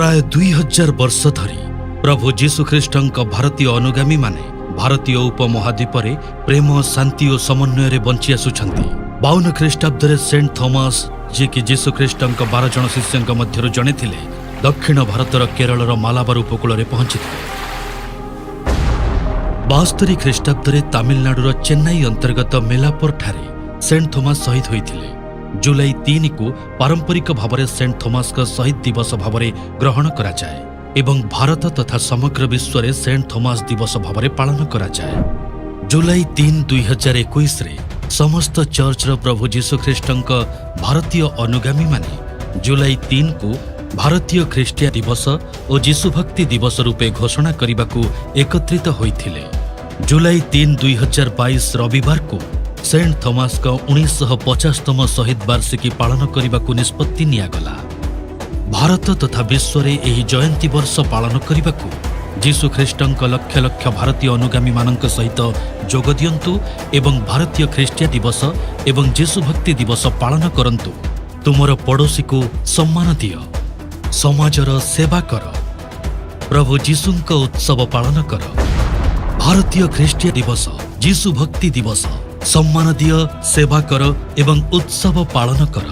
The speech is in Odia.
ପ୍ରାୟ 2000 ବର୍ଷ ଧରି ପ୍ରଭୁ ଯୀଶୁଖ୍ରୀଷ୍ଟଙ୍କ ଭାରତୀୟ ଅନୁଗାମୀମାନେ ଭାରତୀୟ ଉପମହାଦ୍ୱୀପରେ ପ୍ରେମ, ଶାନ୍ତି ଓ ସମନ୍ୱୟରେ ବଞ୍ଚି ଆସୁଛନ୍ତି। 52 ଖ୍ରୀଷ୍ଟାବ୍ଦରେ ସେଣ୍ଟ ଥମାସ, ଯିଏକି ଯୀଶୁଖ୍ରୀଷ୍ଟଙ୍କ 12 ଜଣ ଶିଷ୍ୟଙ୍କ ମଧ୍ୟରୁ ଜଣେ ଥିଲେ, ଦକ୍ଷିଣ ଭାରତର କେରଳର ମାଲାବାର ଉପକୂଳରେ ପହଞ୍ଚିଥିଲେ। 72 ଖ୍ରୀଷ୍ଟାବ୍ଦରେ ତାମିଲନାଡୁର ଚେନ୍ନାଇ ଅନ୍ତର୍ଗତ ମେଲାପୋରଠାରେ ସେଣ୍ଟ ଥୋମାସ ଶହୀଦ ହୋଇଥିଲେ। ଜୁଲାଇ 3କୁ ପାରମ୍ପରିକ ଭାବରେ ସେଣ୍ଟ ଥୋମାସଙ୍କ ଶହୀଦ ଦିବସ ଭାବରେ ଗ୍ରହଣ କରାଯାଏ ଏବଂ ଭାରତ ତଥା ସମଗ୍ର ବିଶ୍ୱରେ ସେଣ୍ଟ ଥୋମାସ ଦିବସ ଭାବରେ ପାଳନ କରାଯାଏ। ଜୁଲାଇ 3, 2021ରେ ସମସ୍ତ ଚର୍ଚ୍ଚର ପ୍ରଭୁ ଯୀଶୁଖ୍ରୀଷ୍ଟଙ୍କ ଭାରତୀୟ ଅନୁଗାମୀମାନେ ଜୁଲାଇ 3କୁ ଭାରତୀୟ ଖ୍ରୀଷ୍ଟିଆ ଦିବସ ଓ ଯୀଶୁଭକ୍ତି ଦିବସ ରୂପେ ଘୋଷଣା କରିବାକୁ ଏକତ୍ରିତ ହୋଇଥିଲେ। ଜୁଲାଇ 3, 2022 ରବିବାରକୁ ସେଣ୍ଟ ଥମାସଙ୍କ 1950ତମ ଶହୀଦ ବାର୍ଷିକୀ ପାଳନ କରିବାକୁ ନିଷ୍ପତ୍ତି ନିଆଗଲା। ଭାରତ ତଥା ବିଶ୍ୱରେ ଏହି ଜୟନ୍ତୀ ବର୍ଷ ପାଳନ କରିବାକୁ ଯୀଶୁଖ୍ରୀଷ୍ଟଙ୍କ ଲକ୍ଷ ଲକ୍ଷ ଭାରତୀୟ ଅନୁଗାମୀମାନଙ୍କ ସହିତ ଯୋଗ ଦିଅନ୍ତୁ ଏବଂ ଭାରତୀୟ ଖ୍ରୀଷ୍ଟିଆ ଦିବସ ଏବଂ ଯୀଶୁଭକ୍ତି ଦିବସ ପାଳନ କରନ୍ତୁ। ତୁମର ପଡ଼ୋଶୀକୁ ସମ୍ମାନ ଦିଅ, ସମାଜର ସେବା କର, ପ୍ରଭୁ ଯୀଶୁଙ୍କ ଉତ୍ସବ ପାଳନ କର। ଭାରତୀୟ ଖ୍ରୀଷ୍ଟିଆ ଦିବସ, ଯୀଶୁଭକ୍ତି ଦିବସ। ସମ୍ମାନ ଦିଅ, ସେବା କର ଏବଂ ଉତ୍ସବ ପାଳନ କର।